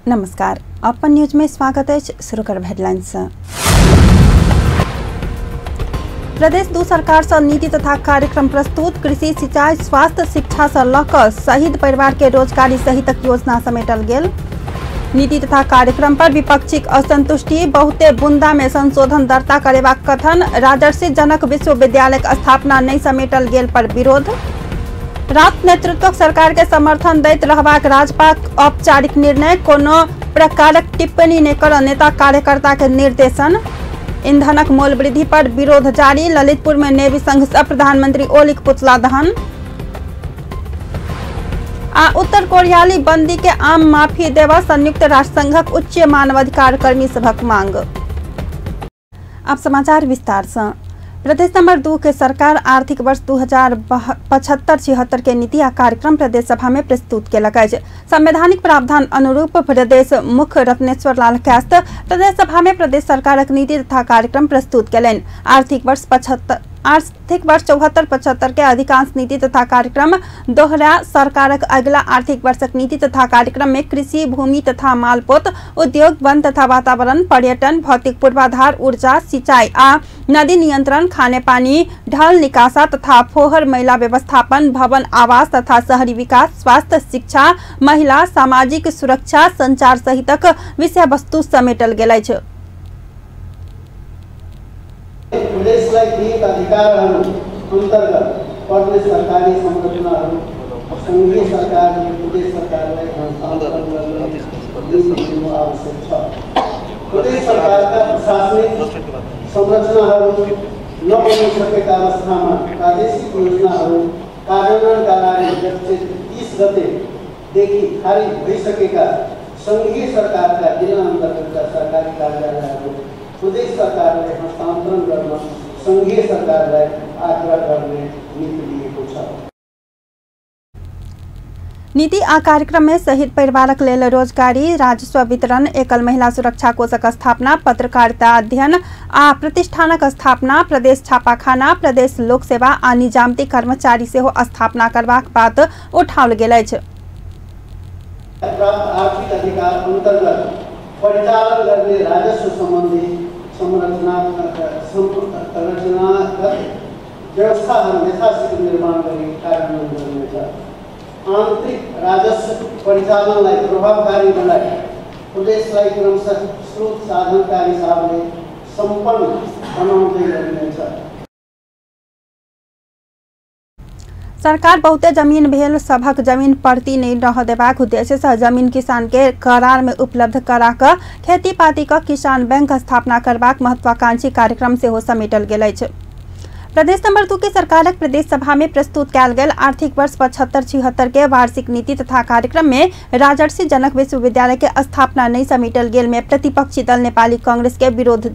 नमस्कार, अपन न्यूज में स्वागत है। शुरू करब हेडलाइन से। प्रदेश दू सरकार से नीति तथा कार्यक्रम प्रस्तुत। कृषि, सिंचाई, स्वास्थ्य, शिक्षा से लऽ कऽ शहीद परिवार के रोजगारी सहितक योजना समेटल गेल। नीति तथा कार्यक्रम पर विपक्षीक असंतुष्टि, बहुते बुंदा में संशोधन दर्ता करेबाक कथन। राजर्षि जनक विश्वविद्यालय के स्थापना नहीं समेटल गेल पर विरोध। राउत नेतृत्वक सरकार के समर्थन दैत रहबाक राजपाक औपचारिक निर्णय। कोनो प्रकारक टिप्पणी नहि कर नेता कार्यकर्ता के निर्देशन। ईंधनक मोल वृद्धि पर विरोध जारी। ललितपुर में नेवी संघ से प्रधानमंत्री ओलीक पुतला दहन। आ उत्तर कोरियाली बंदी के आम माफी देवा संयुक्त राष्ट्र संघक उच्च मानवाधिकार कर्मी सभक मांग। अब समाचार विस्तार से। प्रदेश नंबर 2 के सरकार आर्थिक वर्ष 2075-76 के नीति आ कार्यक्रम प्रदेश सभा में प्रस्तुत केलक अछि। संवैधानिक प्रावधान अनुरूप प्रदेश मुख्य रत्नेश्वर लाल कैस्त प्रदेश सभा में प्रदेश सरकारक नीति तथा कार्यक्रम प्रस्तुत केलनि। आर्थिक वर्ष 74-75 के अधिकांश नीति तथा कार्यक्रम दोहरा सरकारक अगिला आर्थिक वर्षक नीति तथा कार्यक्रम में कृषि, भूमि तथा मालपोत, उद्योग, वन तथा वातावरण, पर्यटन, भौतिक पूर्वाधार, ऊर्जा, सिंचाई आ नदी नियंत्रण, खाने पानी, ढल निकासा तथा फोहर मैला व्यवस्थापन, भवन आवास तथा शहरी विकास, स्वास्थ्य, शिक्षा, महिला, सामाजिक सुरक्षा, संचार सहितक विषय वस्तु समेटल गेल अछि। प्रदेशलाई दिएका अधिकारहरू अन्तर्गत पर्ने सरकारी संरचनाहरू सङ्घीय सरकारले प्रदेश सरकारलाई हस्तान्तरण गर्न आवश्यक छ। प्रदेश सरकारका प्रशासनिक संरचनाहरू नबनिसकेका अवस्थामा प्रादेशिक योजनाहरू कार्यान्वयनका लागि 30 गतेदेखि खारिज भइसकेका सङ्घीय सरकारका जिल्ला अन्तर्गतका सरकारी कार्यालयहरू प्रदेश सरकारले हस्तान्तरण गर्न सङ्घीय सरकारलाई आग्रह गर्ने नीति लिएको छ। नीति आ कार्यक्रम में शहीद परिवारक लेल रोजगारी, राजस्व वितरण, एकल महिला सुरक्षा कोषक स्थापना, पत्रकारिता अध्ययन आ प्रतिष्ठानक स्थापना, प्रदेश छापाखाना, प्रदेश लोक सेवा आ निजामती कर्मचारी सेहो स्थापना करबाक बात उठाओल गेल अछि। प्राप्त आर्थिक अधिकार अन्तर्गत परिचालन गर्ने राजस्व सम्बन्धी संरचनागत व्यवस्थाहरू यथाशीघ्र निर्माण गरी कार्यान्वयन गरिनेछ। आन्तरिक राजस्व परिचालनलाई प्रभावकारी बनाई प्रदेशलाई क्रमशः स्रोत साधनका हिसाबले सम्पन्न बनाउँदै गरिनेछ। सरकार बहुते जमीन भेल सभक जमीन परती नहीं रह देबाक उद्देश्य से जमीन किसान के करार में उपलब्ध करा कऽ खेती पाती क किसान बैंक स्थापना करबाक महत्वाकांक्षी कार्यक्रम सेहो समेटल गेल अछि। प्रदेश नंबर 2 के सरकारक प्रदेश सभा में प्रस्तुत कयल गेल आर्थिक वर्ष 75-76 के वार्षिक नीति तथा कार्यक्रम में राजर्षि जनक विश्वविद्यालय के स्थापना नहीं समेटल गेल में प्रतिपक्षी दल नेपाली कांग्रेस के विरोध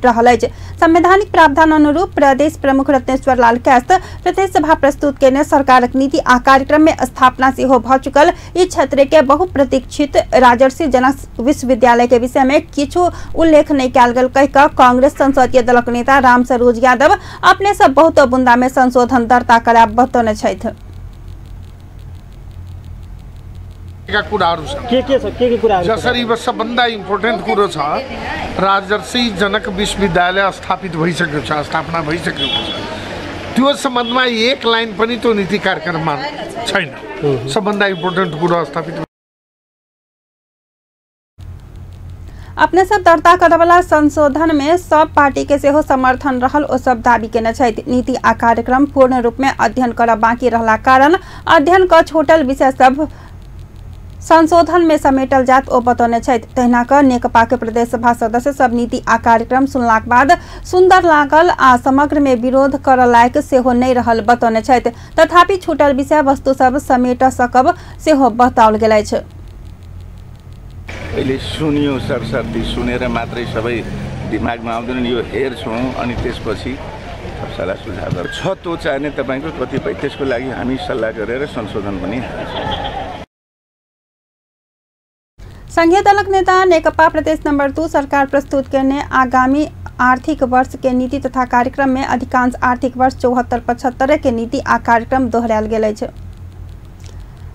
रहल अछि। संवैधानिक प्रावधान अनुरूप प्रदेश प्रमुख रत्नेश्वर लाल कैस्त प्रदेश सभा प्रस्तुत केने सरकारक नीति आ कार्यक्रम में स्थापना सेहो भऽ चुकल ई क्षेत्र के बहुप्रतीक्षित राजर्षि जनक विश्वविद्यालय के विषय में किछु उल्लेख नहीं कयल गेल कहि कऽ कांग्रेस संसदीय दलक नेता रामसरोज यादव अपने सब बहुतो बुंदा में संशोधन दर्ता करायब बतौने छथि। कुराहरू छन् के कुराहरू जसरी सबभन्दा इम्पोर्टेन्ट कुरो छ राजर्षि जनक विश्वविद्यालय स्थापित भइसकेको छ, स्थापना भइसकेको छ। त्यो सम्बन्धमा एक लाइन पनि त्यो नीति कार्यक्रममा छैन। सबभन्दा इम्पोर्टेन्ट कुरो स्थापित। अपने सब दर्ता करवला संशोधन में सब पार्टी के सेहो समर्थन रहल ओ सब दावी केने छथि। नीति आ कार्यक्रम पूर्ण रूप में अध्ययन करब बाँकी रहला कारण अध्ययन क छोटल विषय सब संशोधन में समेटल जात ओ बतौने छथि। तहिना क नेकपा के प्रदेश सभा सदस्य सब नीति आ कार्यक्रम सुनलाक बाद सुंदर लागल आ समग्र में विरोध कर लायक सेहो नहीं रहल बतौने छथि। तथापि छूटल विषय वस्तु सब समेट सकब सेहो बताओल गेल अछि। अहिले सुनियो सरसर्ती सुनेर मात्रै सबै दिमागमा आउँदैन, यो हेर्छौँ अनि त्यसपछि सल्लाह सुझाव छ त्यो चाहिने तपाईँको कतिपय त्यसको लागि हामी सल्लाह गरेर संशोधन पनि हाल्छौँ। संघीय दलक नेता नेकपा प्रदेश नंबर 2 सरकार प्रस्तुत केने आगामी आर्थिक वर्ष के नीति तथा कार्यक्रम में अधिकांश आर्थिक वर्ष 74-75 के नीति आ कार्यक्रम दोहरायल गेल अछि।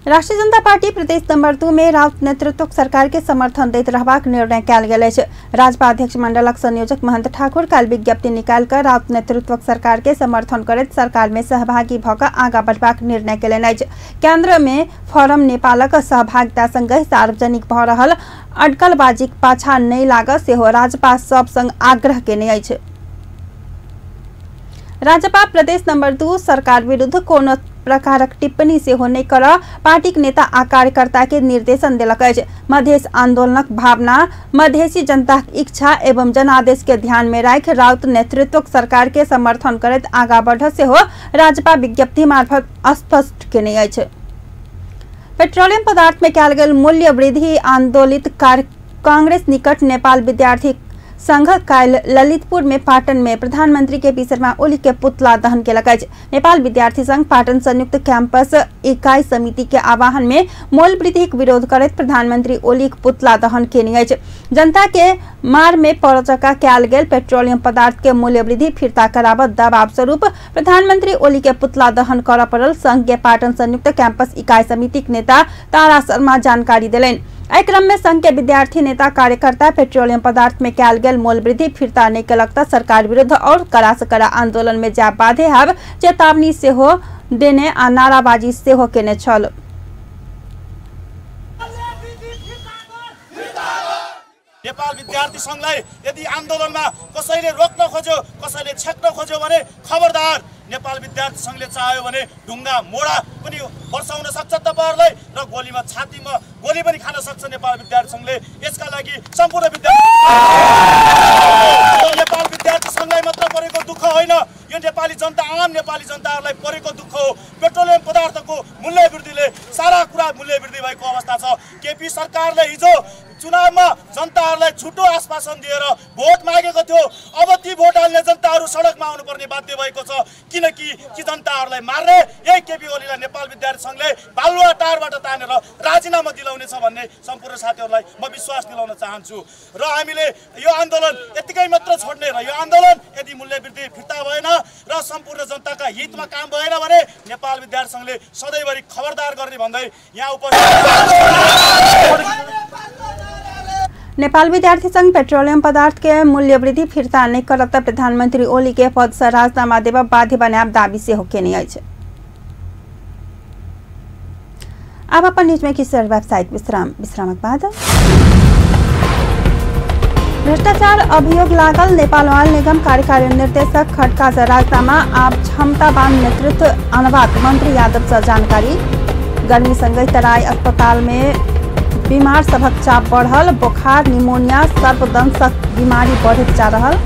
राष्ट्रीय जनता पार्टी प्रदेश नंबर 2 में राउत नेतृत्व सरकार के समर्थन दैत रहबाक निर्णय कयल गेल अछि। राजपा अध्यक्ष मंडलक संयोजक महंत ठाकुर काल्हि विज्ञप्ति निकालि कऽ राउत नेतृत्वक सरकार के समर्थन करैत सरकार में सहभागी भऽ कऽ आगाँ बढ़बाक निर्णय कयलनि अछि। केंद्र में फोरम नेपालक सहभागिता संगहि सार्वजनिक भऽ रहल अटकलबाजीक पाछा नहि लागऽ सेहो राजपा सब संग आग्रह केने अछि। राजपा प्रदेश नंबर 2 सरकार विरुद्ध कोनो प्रकारक टिप्पणी सेहो नहि करऽ पार्टीक नेता आ कार्यकर्ता के निर्देशन देलक अछि। मधेश आंदोलनक भावना, मधेसी जनताक इच्छा एवं जनादेश के ध्यान में राखि राउत नेतृत्वक सरकार के समर्थन करैत आगाँ बढ़ सेहो राजपा विज्ञप्ति मार्फत स्पष्ट केने अछि। पेट्रोलियम पदार्थ में कयल गेल मूल्य वृद्धि आंदोलित कांग्रेस निकट नेपाल विद्यार्थी संघ काल्हि ललितपुर में पाटन में प्रधानमंत्री के पी शर्मा ओली के पुतला दहन केलक अछि। नेपाल विद्यार्थी संघ पाटन संयुक्त कैंपस इकाई समिति के आह्वान में मोल वृद्धि के विरोध करैत प्रधानमंत्री ओली के पुतला दहन केने अछि। जनता के मार में पड़चका कयल गेल पेट्रोलियम पदार्थ के मूल्य वृद्धि फिर्ता कराबऽ दबाव स्वरूप प्रधानमंत्री ओली के पुतला दहन करऽ पड़ल संघ के पाटन संयुक्त कैंपस इकाई समिति के नेता तारा शर्मा जानकारी देलनि। एहि क्रम में संघ के विद्यार्थी नेता कार्यकर्ता पेट्रोलियम पदार्थ में कयल गेल मोल वृद्धि फिर्ता नहि केलक तऽ सरकार विरुद्ध और कड़ा से कड़ा आंदोलन में जाय बाधे हैब चेतावनी सेहो देने आ नाराबाजी सेहो केने छल। नेपाल विद्यार्थी संघलाई यदि आन्दोलनमा कसैले रोक्न खोज्यो, कसैले छेक्न खोज्यो भने खबरदार, नेपाल विद्यार्थी संघले चाह्यो भने ढुङ्गा मोडा पनि वर्षाउन सक्छ तपाईहरुलाई र गोलीमा छातीमा गोली पनि खान सक्छ नेपाल विद्यार्थी संघले। यसका लागि सम्पूर्ण विद्यार्थी नेपाल विद्यार्थी संघलाई मात्र परेको दुःख होइन, यो नेपाली जनता, आम नेपाली जनताहरूलाई परेको दुःख हो। पेट्रोलियम पदार्थको मूल्य वृद्धिले सारा कुरा मूल्य वृद्धि भएको अवस्था छ। केपी सरकारले हिजो चुनावमा जनताहरूलाई झुटो आश्वासन दिएर भोट मागेको थियो, अब ती भोट हाल्ने जनताहरू सडकमा आउनुपर्ने बाध्य भएको छ। किनकि ती जनताहरूलाई मार्ने यही केपी ओलीलाई नेपाल विद्यार्थी संघले बालुवा टारबाट तानेर राजीनामा दिलाउनेछ भन्ने सम्पूर्ण साथीहरूलाई म विश्वास दिलाउन चाहन्छु। र हामीले यो आन्दोलन यतिकै मात्र छोड्ने र यो आन्दोलन यदि मूल्य वृद्धि फिर्ता भएन र सम्पूर्ण जनताका हितमा काम भएन भने नेपाल विद्यार्थी संघले सधैँभरि खबरदार गर्ने भन्दै यहाँ उपस्थित नेपाल विद्यार्थी संघ पेट्रोलियम पदार्थ के मूल्य वृद्धि फिर्ता नहि करत तऽ प्रधानमंत्री ओली के पद से राजीनामा देबऽ बाध्य बनायब दावी सेहो केने अछि। आब अपन न्यूज में किशोर व्यावसायिक विश्राम, विश्रामक बाद भ्रष्टाचार अभियोग लागल नेपाल ऑयल निगम कार्यकारी निर्देशक खड्का से राजीनामा, आब क्षमतावान नेतृत्व अनबाक मंत्री यादव से जानकारी। गर्मी संगहि तराई अस्पताल में बीमार सभक चाप बढ़ल, बोखार, निमोनिया, सर्पदंशक बीमारी बढ़ैत जा रहल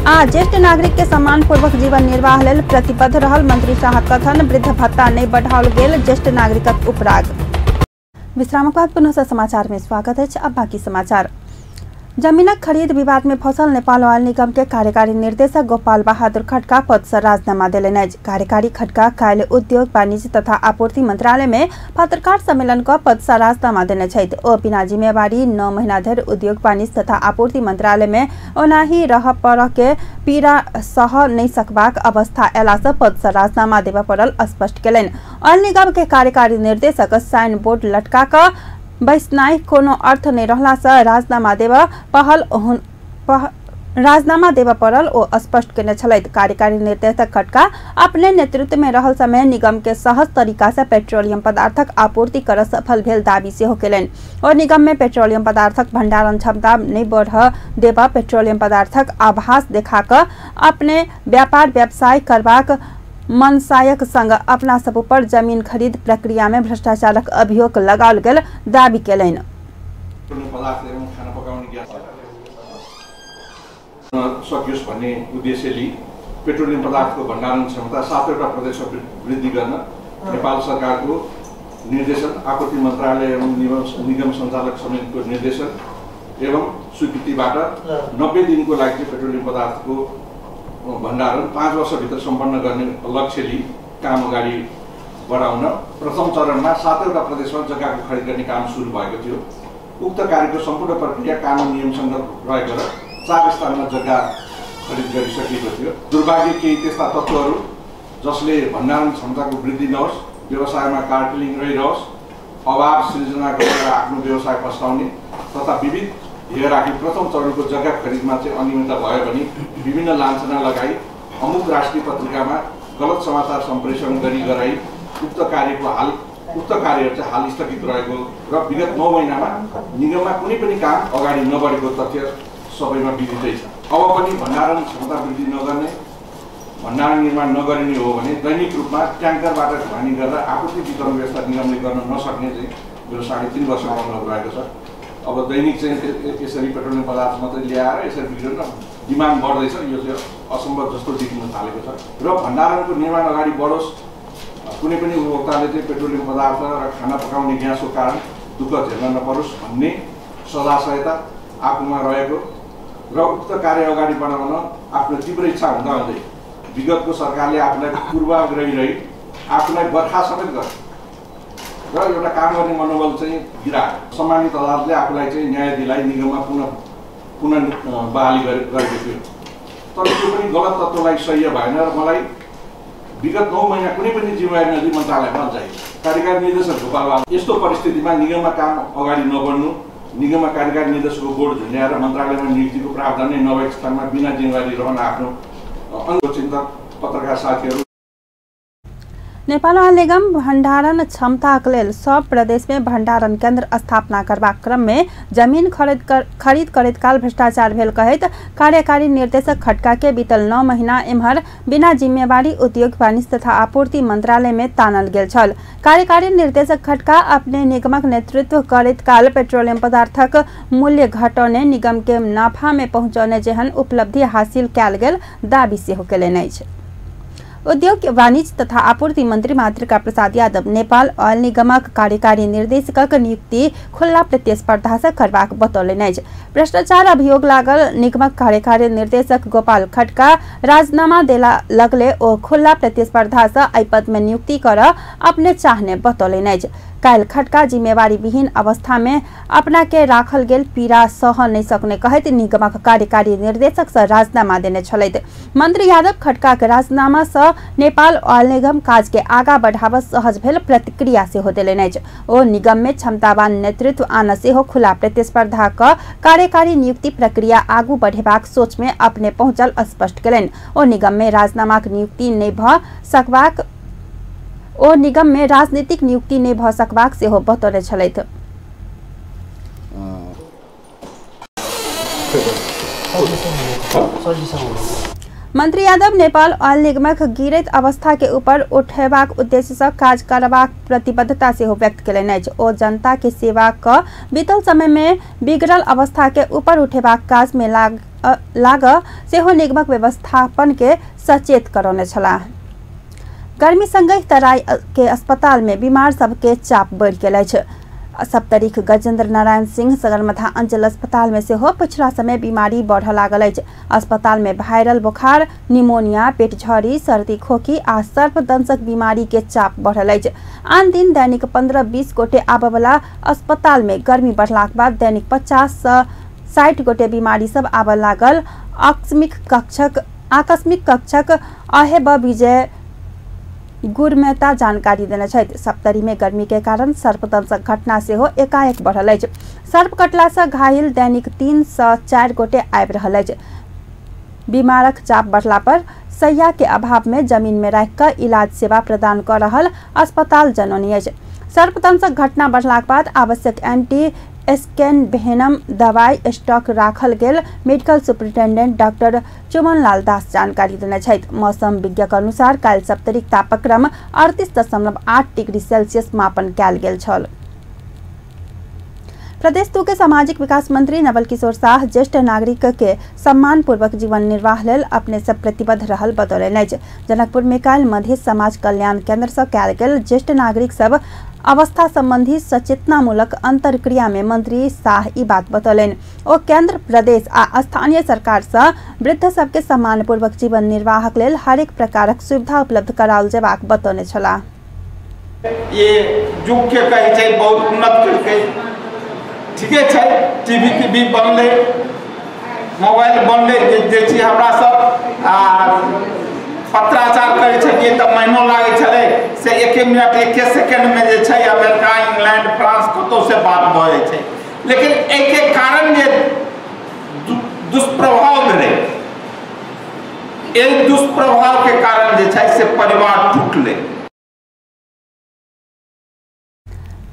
आ ज्येष्ठ नागरिक के सम्मान पूर्वक जीवन निर्वाह लेल प्रतिबद्ध रहल मंत्री शाह कथन, वृद्ध भत्ता नहि बढ़ाओल गेल ज्येष्ठ नागरिकक उपराग। विश्रामक बाद पुनः समाचार में स्वागत अछि। अब बाकी समाचार। जमीनक खरीद विवाद में फसल नेपाल ऑयल निगम के कार्यकारी निर्देशक गोपाल बहादुर खड्का पद से राजीनामा देलनि अछि। कार्यकारी खड्का काल्हि उद्योग वाणिज्य तथा आपूर्ति मंत्रालय में पत्रकार सम्मेलन क पद से राजीनामा देने छथि। ओ बिना जिम्मेवारी 9 महीना धरि उद्योग वाणिज्य तथा आपूर्ति मंत्रालय में ओनाही रह पर के पीड़ा सह नहि सकबाक अवस्था अयला से पद से राजीनामा देबय पड़ल स्पष्ट केलनि। ऑयल निगम के कार्यकारी निर्देशक साइन बोर्ड लटका कऽ बैसनाइ कोनो अर्थ नहि रहला से राजीनामा देबऽ राजीनामा देबऽ पड़ल ओ स्पष्ट केने छलथि। कार्यकारी निर्देशक खड्का अपने नेतृत्व में रहल समय निगम के सहज तरीका से पेट्रोलियम पदार्थक आपूर्ति कर सफल भेल दावी सेहो केलनि। ओ निगम में पेट्रोलियम पदार्थक भंडारण क्षमता नहि बढ़ देबऽ, पेट्रोलियम पदार्थक आभास देखा कऽ अपने व्यापार व्यवसाय करबाक मनसायक संग अपना सब ऊपर जमीन खरीद प्रक्रिया में भ्रष्टाचारक अभियोग लगाओल गेल दावी केलनि। सकियोस् भन्ने उद्देश्य लिई पेट्रोलियम पदार्थको भण्डारण क्षमता 7वटा प्रदेशमा वृद्धि गर्न नेपाल सरकारको निर्देशन, आपूर्ति मन्त्रालय एवं निगम सञ्चालक समितिको निर्देशन एवं स्वीकृतिबाट 90 दिनको लागि पेट्रोलियम पदार्थको भण्डारण 5 वर्षभित्र सम्पन्न गर्ने लक्ष्य लिई काम अगाडि बढाउन प्रथम चरणमा 7वटा प्रदेशमा जग्गाको खरिद गर्ने काम सुरु भएको थियो। उक्त कार्यको सम्पूर्ण प्रक्रिया कानुन नियमसँग रहेको र 4 स्थानमा जग्गा खरिद गरिसकिएको थियो। दुर्भाग्य केही त्यस्ता तत्त्वहरू जसले भण्डारण क्षमताको वृद्धि नहोस्, व्यवसायमा कार्टेलिङ रहिरहोस् अभाव सिर्जना गरेर आफ्नो व्यवसाय फस्टाउने तथा विविध ध्येय राखी प्रथम चरणको जग्गा खरिदमा चाहिँ अनियमितता भयो भने विभिन्न लाञ्छना लगाई अमुक राष्ट्रिय पत्रिकामा गलत समाचार सम्प्रेषण गरी गराई उक्त कार्यहरू चाहिँ हाल स्थगित रहेको र विगत 9 महिनामा निगममा कुनै पनि काम अगाडि नबढेको तथ्य सबैमा विदितै छ। अब पनि भण्डारण क्षमता वृद्धि नगर्ने, भण्डारण निर्माण नगरिने हो भने दैनिक रूपमा ट्याङ्करबाट ढुवानी गरेर आपूर्ति वितरण व्यवस्था निगमले गर्न नसक्ने चाहिँ मेरो 3.5 वर्षको अनुभव रहेको छ। अब दैनिक चाहिँ यसरी पेट्रोलियम पदार्थ मात्रै ल्याएर यसरी बिग्रेर डिमान्ड बढ्दैछ, यो चाहिँ असम्भव जस्तो देखिन थालेको छ र भण्डारणको निर्माण अगाडि बढोस्, कुनै पनि उपभोक्ताले चाहिँ पेट्रोलियम पदार्थ र खाना पकाउने ग्यासको कारण दुःख झेल्न नपरोस् भन्ने सदाशयता आफूमा रहेको र उक्त कार्य अगाडि बढाउन आफ्नो तीव्र इच्छा हुँदाहुँदै विगतको सरकारले आफूलाई पूर्वाग्रही रही आफूलाई बर्खास्त समेत गर्यो र एउटा काम गर्ने मनोबल चाहिँ गिरायो। सम्मानित अदालतले आफूलाई चाहिँ न्याय दिलाई निगममा पुनः बहाली गरेको थियो, तर त्यो पनि गलत तत्त्वलाई सह्य भएन र मलाई विगत 9 महिना कुनै पनि जिम्मेवारी नदिई मन्त्रालयमा अल्झाइयो। कार्यकारी निर्देशक गोपाल यस्तो परिस्थितिमा निगममा काम अगाडि नबढ्नु, निगममा कार्यकारी निर्देशकको बोर्ड झुन्ड्याएर मन्त्रालयमा नियुक्तिको प्रावधान नै नभएको स्थानमा बिना जिम्मेवारी रहन आफ्नो चिन्तक पत्रकार साथीहरू। नेपाल ऑयल निगम भंडारण क्षमताक लेल सब प्रदेश में भंडारण केंद्र स्थापना करबाक क्रम में जमीन खरीद करैत काल भ्रष्टाचार भेल कहैत कार्यकारी निर्देशक खड्का के बीतल 9 महीना एम्हर बिना जिम्मेवारी उद्योग वाणिज्य तथा आपूर्ति मंत्रालय में तानल गेल छल। कार्यकारी निर्देशक खड्का अपने निगमक नेतृत्व करैत काल पेट्रोलियम पदार्थक मूल्य घटौने, निगम के नाफा में पहुँचौने जेहन उपलब्धि हासिल कयल गेल दावी सेहो केलनि अछि। उद्योग वाणिज्य तथा आपूर्ति मंत्री मातृका प्रसाद यादव नेपाल ऑयल निगमक कार्यकारी निर्देशकक नियुक्ति खुल्ला प्रतिस्पर्धा से करबाक बतौलनि अछि। भ्रष्टाचार अभियोग लागल निगमक कार्यकारी निर्देशक गोपाल खड्का राजीनामा देला लगले ओ खुल्ला प्रतिस्पर्धा से एहि पद में नियुक्ति कर अपने चाहने बतौलनि अछि। काल्हि खड्का जिम्मेवारी विहीन अवस्था में अपना के राखल गेल पीड़ा सह नहीं सकने कहैत निगमक कार्यकारी निर्देशक से राजीनामा देने छलथि। मंत्री यादव खड्का के राजीनामा से नेपाल ऑयल निगम काज के आगा बढ़ाव सहज भेल प्रतिक्रिया सेहो देलनि अछि। ओ निगम में क्षमतावान नेतृत्व आन सेहो खुला प्रतिस्पर्धा क कार्यकारी नियुक्ति प्रक्रिया आगू बढ़ेबाक सोच में अपने पहुंचल स्पष्ट केलनि। ओ निगम में राजीनामाक नियुक्ति नहि भ सकबाक ओ निगम में राजनीतिक नियुक्ति नहि भ सकबाक सेहो बतौने छलथि। मंत्री यादव नेपाल ऑयल निगमक गिरैत अवस्था के ऊपर उठेबाक उद्देश्य से काज करबाक प्रतिबद्धता सेहो व्यक्त केलनि अछि। ओ जनता के सेवा क बीतल समय में बिगड़ल अवस्था के ऊपर उठेबाक काज में लाग सेहो निगमक व्यवस्थापन के सचेत करौने छलाह। गर्मी संगहि तराई के अस्पताल में बीमार सबके चाप बढ़ि गेल अछि। सप्तरीक गजेन्द्र नारायण सिंह सगरमाथा अंचल अस्पताल में सेहो पिछला समय बीमारी बढ़ लागल अछि। अस्पताल में वायरल बुखार, निमोनिया, पेटझड़ी, सर्दी खोखी आ सर्पदंशक बीमारी के चाप बढ़ल अछि। आन दिन दैनिक 15-20 गोटे आबयवला अस्पताल में गर्मी बढ़लाक बाद दैनिक 50 से 60 गोटे बीमारी सब आबय लागल। आकस्मिक कक्षक अहेब विजय गुरमेता जानकारी देने छथि। सप्तरी में गर्मी के कारण सर्पदंशक घटना सेहो एकाएक बढ़ल अछि। सर्प कटला से घायल दैनिक 3 से 4 गोटे आबि रहल अछि। बीमारक चाप बढ़ला पर सैया के अभाव में जमीन में राखि कऽ इलाज सेवा प्रदान कऽ रहल अस्पताल जनौने अछि। सर्पदंशक घटना बढ़लाक बाद आवश्यक एंटी स्कैन भेनम दवाई स्टॉक राखल गेल medical superintendent doctor Chumanlal Das जानकारी देने छथि। मौसम विज्ञक अनुसार काल्हि सप्तरीक तापक्रम 38.8 डिग्री सेल्सियस मापन कयल गेल छल। प्रदेश 2 के सामाजिक विकास मंत्री नवल किशोर शाह ज्येष्ठ नागरिक के सम्मान पूर्वक जीवन निर्वाह लेल अपने सब प्रतिबद्ध रहल बतौलनि अछि। जनकपुर में काल्हि मधेश समाज कल्याण केंद्र से कयल गेल ज्येष्ठ नागरिक सब अवस्था संबंधी सचेतनामूलक अंतरक्रिया में मंत्री शाह ई बात बतौलनि। ओ केंद्र, प्रदेश आ स्थानीय सरकार से वृद्ध सबके सम्मानपूर्वक जीवन निर्वाहक लेल हरेक प्रकारक सुविधा उपलब्ध कराओल जेबाक बतौने छलाह। ये युग के कहै छै बहुत उन्नत केलकै, ठीके छै। टीवी टीवी बनलै, मोबाइल बनलै, जे चीज हमरा सब आ पत्राचार करै छलियै तऽ महीनो लागै छलै, से एक एक मिनट एक सेकेंड में जे छै अमेरिका इंग्लैंड फ्रांस कतौ से बात भऽ जाइ छै। लेकिन एहिके कारण जे दुष्प्रभाव भेलै, एहि दुष्प्रभाव के कारण जे छै से परिवार टूटलै।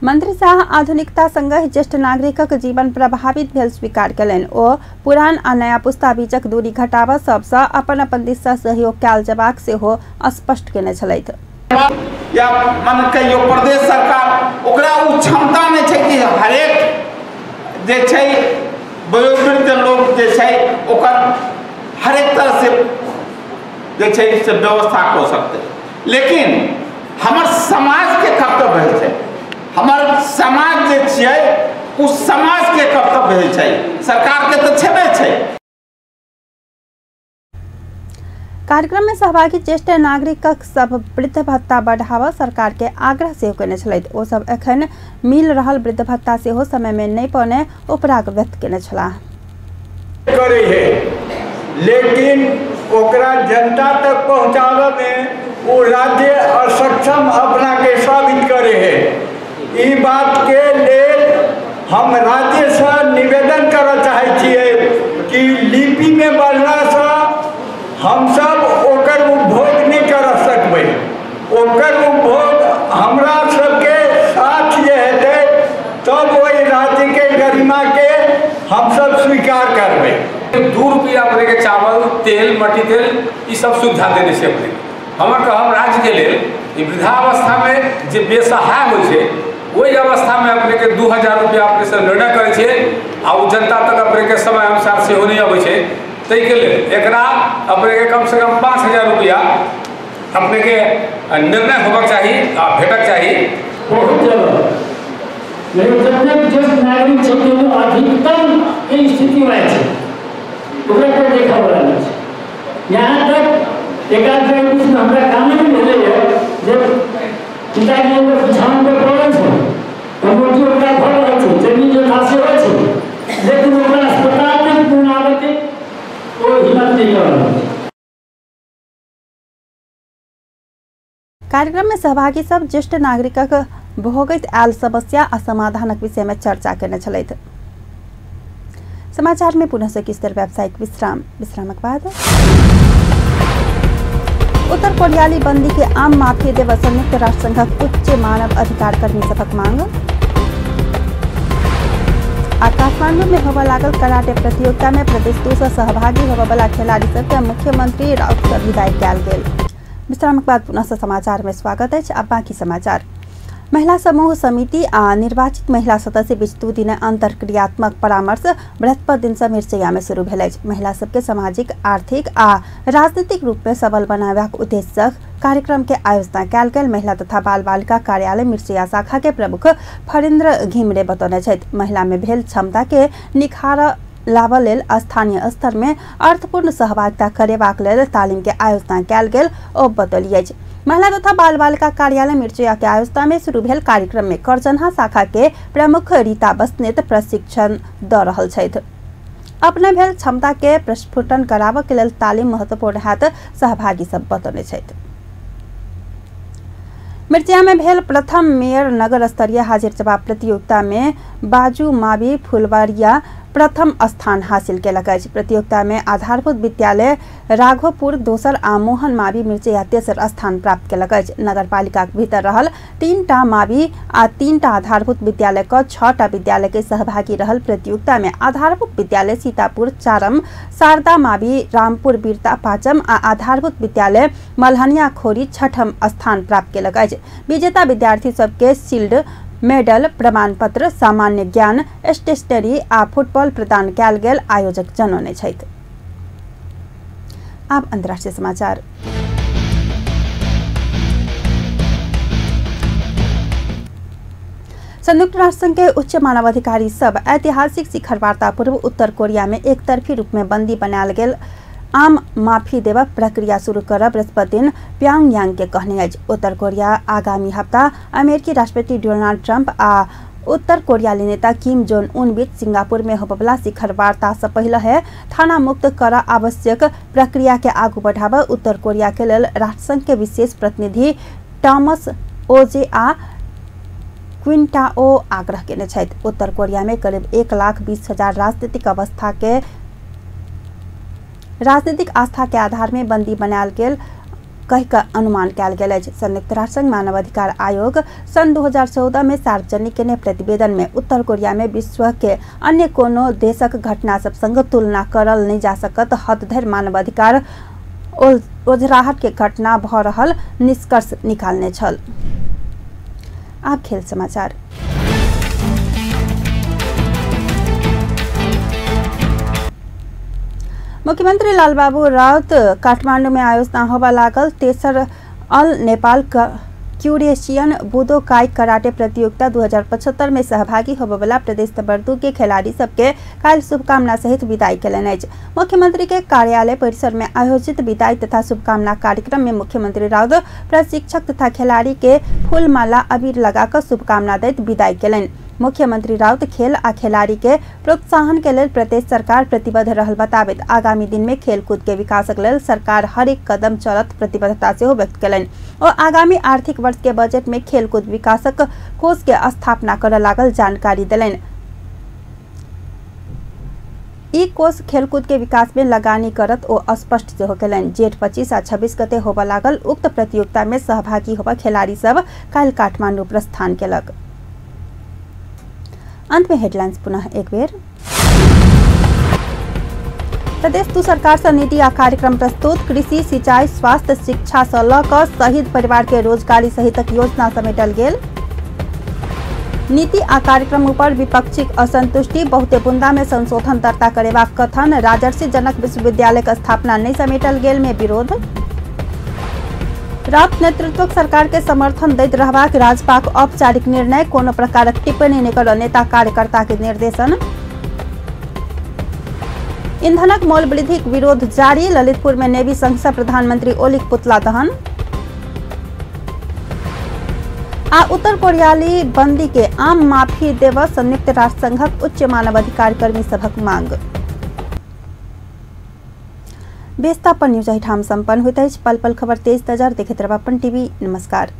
मंत्री शाह आधुनिकता संगहि ज्येष्ठ नागरिकक जीवन प्रभावित भेल स्वीकार कयलनि। ओ पुरान आ नया पुस्ता बीचक दूरी घटाबऽ सबसँ अपन अपन दिससँ सहयोग कयल जेबाक सेहो स्पष्ट केने छलथि। या मन कहियो प्रदेश सरकार ओकरा ओ क्षमता नहि छै कि हरेक जे छै वयोवृद्ध लोक जे छै ओकर हरेक तरह से जे छै से व्यवस्था कऽ सकतै। लेकिन हमर समाजके कर्तव्य छै, हमर समाज जे छियै ओ समाजके कर्तव्य छै, सरकारके तऽ छेबे छै। कार्यक्रम में सहभागी ज्येष्ठ नागरिकक सब वृद्ध भत्ता बढ़ावा सरकार के आग्रह सेहो केने छलथि। ओ सब एखन मिल रहल वृद्ध भत्ता सेहो समय में नहि पौने उपराग व्यक्त केने छलाह। करे है लेकिन ओकरा जनता तक पहुँचाबे में वो राज्य असक्षम अपना के साबित करे है। ई बात के लेल हम राज्य से निवेदन करऽ चाहै छियै कि लिपि में बढ़ला से हम सब ओकर उपभोग नहीं कर सकबै। ओकर उपभोग हमरा सबके साथ जे हेतै तब ओहि राज्य के गरिमा के हम सब स्वीकार करबै। 2 रुपया अपने के चावल तेल मट्टी तेल ई सब सुविधा देने से अपने हमर कहब राज्य के लेल वृद्धावस्था में जे बेसहाय होइ छै ओहि अवस्था में अपने के 2000 रुपया अपने से निर्णय करै छै आ ओ जनता तक अपने के समय अनुसार सेहो नहि अबै छै। ताहिके लेल एकरा अपने के कम से कम 5000 रुपया अपने के निर्णय होबाक चाही आ भेटक चाही। बहुत जगह जतेक ज्येष्ठ नागरिक छै अधिकतम के स्थिति वएह छै, ओकरा पर देखा वला नहि छै। यहाँ तक एक आध बीचमे हमरा कामे नहि भेलैए जे पिताजी अगर बिछावन पर पड़ल छै तऽ रोटी ओकरा भऽ रहल छै, जमीन जोता सेहो छै, लेकिन ओकरा अस्पताल तक पहुँचाबैके ओ हिम्मत नहि कऽ रहल छै। कार्यक्रम में सहभागी सब ज्येष्ठ नागरिकक भोगैत आयल समस्या आ समाधानक विषय में चर्चा केने छलथि। समाचार में पुनः से किछु देर व्यावसायिक विश्राम, विश्रामक बाद उत्तर कोरियाली बंदी के आम माफी देव संयुक्त राष्ट्र संघक उच्च मानव अधिकार कर्मी सभक मांग। आ काठमांडू में होबय लागल कराटे प्रतियोगिता में प्रदेश 2 से सहभागी होबय वाला खिलाड़ी सबके मुख्यमंत्री राउत से विदाई कयल गेल। विश्रामक बाद पुनः से समाचार में स्वागत अछि। अब बाकी समाचार। महिला समूह समिति आ निर्वाचित महिला सदस्य बीच 2 दिन अंतरक्रियात्मक परामर्श बृहस्पति दिन से मिर्चैया में शुरू भेल अछि। महिला सबके सामाजिक, आर्थिक आ राजनीतिक रूप में सबल बनाबाक उद्देश्य कार्यक्रम के आयोजना कयल गेल महिला तथा बाल बालिका कार्यालय मिर्चैया शाखा के प्रमुख फरेन्द्र घिमरे बतौने छथि। महिला में भेल क्षमता के निखार लाबऽ लेल स्थानीय स्तर में अर्थपूर्ण सहभागिता करेबाक लेल तालीम के आयोजना कयल गेल ओ बतौली अछि। महिला तथा बाल बालिका कार्यालय मिर्चैया के आयोजना में शुरू भेल कार्यक्रम में करजनहा शाखा के प्रमुख रीता बस्नेत प्रशिक्षण दऽ रहल छथि। अपने भेल क्षमता के प्रस्फुटन कराबऽ के लेल तालीम महत्वपूर्ण हैत सहभागी सब बतौने छथि। मिर्चैया में भेल प्रथम मेयर नगर स्तरीय हाजिर जवाब प्रतियोगिता में बाजू मावी फुलवारिया प्रथम स्थान हासिल केलक अछि। प्रतियोगिता में आधारभूत विद्यालय राघोपुर दोसर आ मोहन मावी मिर्चैया तेसर स्थान प्राप्त केलक अछि। नगरपालिकाक भीतर रहल 3टा मावी आ 3टा आधारभूत विद्यालय क 6टा विद्यालय के सहभागी रहल प्रतियोगिता में आधारभूत विद्यालय सीतापुर 4म, शारदा मावी रामपुर बीरता 5म आ आधारभूत विद्यालय मलहनिया खोरी 6ठम स्थान प्राप्त केलक अछि। विजेता विद्यार्थी सबके शील्ड, मेडल, प्रमाण पत्र, सामान्य ज्ञान, स्टेशनरी आ फुटबॉल प्रदान कयल गेल आयोजक जनौने छथि। आब अंतर्राष्ट्रीय समाचार। संयुक्त राष्ट्र संघ के उच्च मानवाधिकारी सब ऐतिहासिक शिखर वार्ता पूर्व उत्तर कोरिया में एकतरफी रूप में बंदी बनायल गेल आम माफी देबक प्रक्रिया शुरू करब बृहस्पति दिन प्योंगयांग के कहने अछि। उत्तर कोरिया आगामी हप्ता अमेरिकी राष्ट्रपति डोनाल्ड ट्रंप आ उत्तर कोरियाली नेता किम जोंग उन बीच सिंगापुर में होबयवला शिखर वार्ता से पहिले है थाना मुक्त कर आवश्यक प्रक्रिया के आगू बढ़ाबऽ उत्तर कोरिया के लेल राष्ट्रसंघ के विशेष प्रतिनिधि टॉमस ओजे आ क्विंटाओ आग्रह केने छथि। उत्तर कोरिया में करीब 1,20,000 राजनीतिक अवस्था के राजनीतिक आस्था के आधार में बंदी बनायल गेल कहि कऽ अनुमान कयल गेल अछि। संयुक्त राष्ट्र संघ मानवाधिकार आयोग सन् 2014 में सार्वजनिक केने प्रतिवेदन में उत्तर कोरिया में विश्व के अन्य कोनो देशक घटना सब संग तुलना करल नहीं जा सकत हद धरि मानवाधिकार ओझराहट के घटना भ रहल निष्कर्ष निकालने छल। आप खेल समाचार। मुख्यमंत्री लालबाबू राउत काठमांडू में आयोजना होबा लागल तेसर अल नेपाल क्यूरेशियन बुदोकाई कराटे प्रतियोगिता 2075 में सहभागी होबयवला प्रदेश नंबर 2 के खिलाड़ी सबके काल्हि शुभकामना सहित विदाई केलनि अछि। मुख्यमंत्री के कार्यालय परिसर में आयोजित विदाई तथा शुभकामना कार्यक्रम में मुख्यमंत्री राउत प्रशिक्षक तथा खिलाड़ी के फूलमाला अबीर लगाकर शुभकामना दैत विदाई केलनि। मुख्यमंत्री राउत खेल आ खिलाड़ी के प्रोत्साहन के लेल प्रदेश सरकार प्रतिबद्ध रहल बताबैत आगामी दिन में खेलकूद के विकासक लेल सरकार हरेक कदम चलत प्रतिबद्धता सेहो व्यक्त केलनि। ओ आगामी आर्थिक वर्ष के बजट में खेलकूद विकासक कोष के स्थापना करय लागल जानकारी देलनि। ई कोष खेलकूद के विकास में लगानी करत ओ स्पष्ट सेहो केलनि। जेठ 25 आ 26 गते होबय लागल उक्त प्रतियोगिता में सहभागी होबय खिलाड़ी सब काल्हि काठमांडू प्रस्थान केलक। अंत में हेडलाइंस पुनः एक बेर। प्रदेश 2 सरकार से नीति आ कार्यक्रम प्रस्तुत। कृषि, सिंचाई, स्वास्थ्य, शिक्षा से ल क शहीद परिवार के रोजगारी सहितक योजना समेटल गेल। नीति आ कार्यक्रम ऊपर विपक्षीक असंतुष्टि। बहुते बुंदा में संशोधन दर्ता करेबाक कथन। राजर्षि जनक विश्वविद्यालय के स्थापना नहीं समेटल गेल में विरोध। राउत नेतृत्वक सरकार के समर्थन दैत रहबाक राजपाक औपचारिक निर्णय। कोनो प्रकारक टिप्पणी नहि करऽ नेता कार्यकर्ता के निर्देशन। ईंधनक मोल वृद्धिक विरोध जारी। ललितपुर में नेवी संघ से प्रधानमंत्री ओलीक पुतला दहन। आ उत्तर कोरियाली बंदी के आम माफी देव संयुक्त राष्ट्र संघक उच्च मानवाधिकार कर्मी सभक मांग। बेस्ता अपन न्यूज एहिठाम सम्पन्न होइत अछि। पल पल खबर तेज नजर देखैत रहब अपन टीवी। नमस्कार।